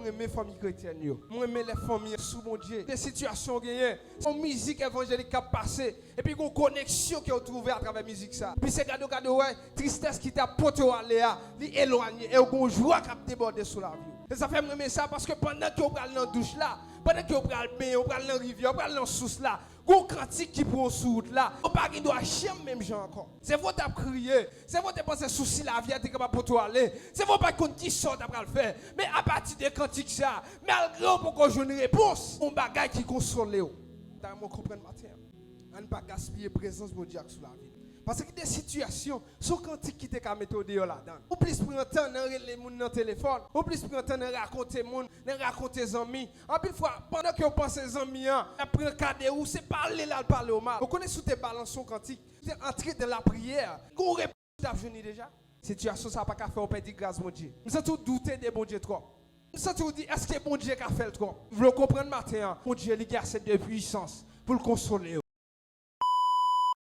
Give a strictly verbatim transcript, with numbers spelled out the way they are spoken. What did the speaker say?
Renmen fanmi kretyèn yo. Mwen renmen lè fanmi an sou Bondye. De sitiyasyon w genyen, se yon mizik evanjelik k ap pase. Epi gen yon koneksyon ke w twouve atravè mizik sa. Epi se gade w gade w wè tristès ki t ap pote w ale a, li elwanye. E w gen yon jwa k ap debòde sou lavi w. E sa fè m renmen sa paske pandan ke w pral nan douch la, pandan ke w pral benyen, w pral nan rivyè, w pral nan sous la, gon kantik ki pran w sou wout la, ou pa gen dwa janm menm jan ankò. Se vre w t ap kriye, se vre w te panse sousi lavi a te kapab pote w ale, se vre w pa t konn kisa w ta pral fè, men apati de kantik sa, malgre w poko jwenn repons, yon bagay ki konsole w. Ta renmen w konprann maten an. Ann pa gaspiye prezans Bondye ak sou lavi n. Paske gen de sitiyasyon, se yon kantik ki te ka mete w deyò ladan l. Ou plis pran tan nan rele moun nan telefòn, ou plis pran tan nan rakonte moun, nan rakonte zanmi. Anpil fwa, pandan ke w panse zanmi an ap pran ka de ou, se pale l al pale w mal. Ou konnen si w te balanse yon kantik, si w te antre nan lapriyè, gen yon repons ou t ap jwenn li deja. Sitiyasyon sa a pa ka fè w pèdi gras Bondye. M santi w doute de Bondye twòp. M santi w di, èske Bondye ka fè l twòp? M vle w konprann maten an, Bondye li gen ase de pwisans pou l konsole w.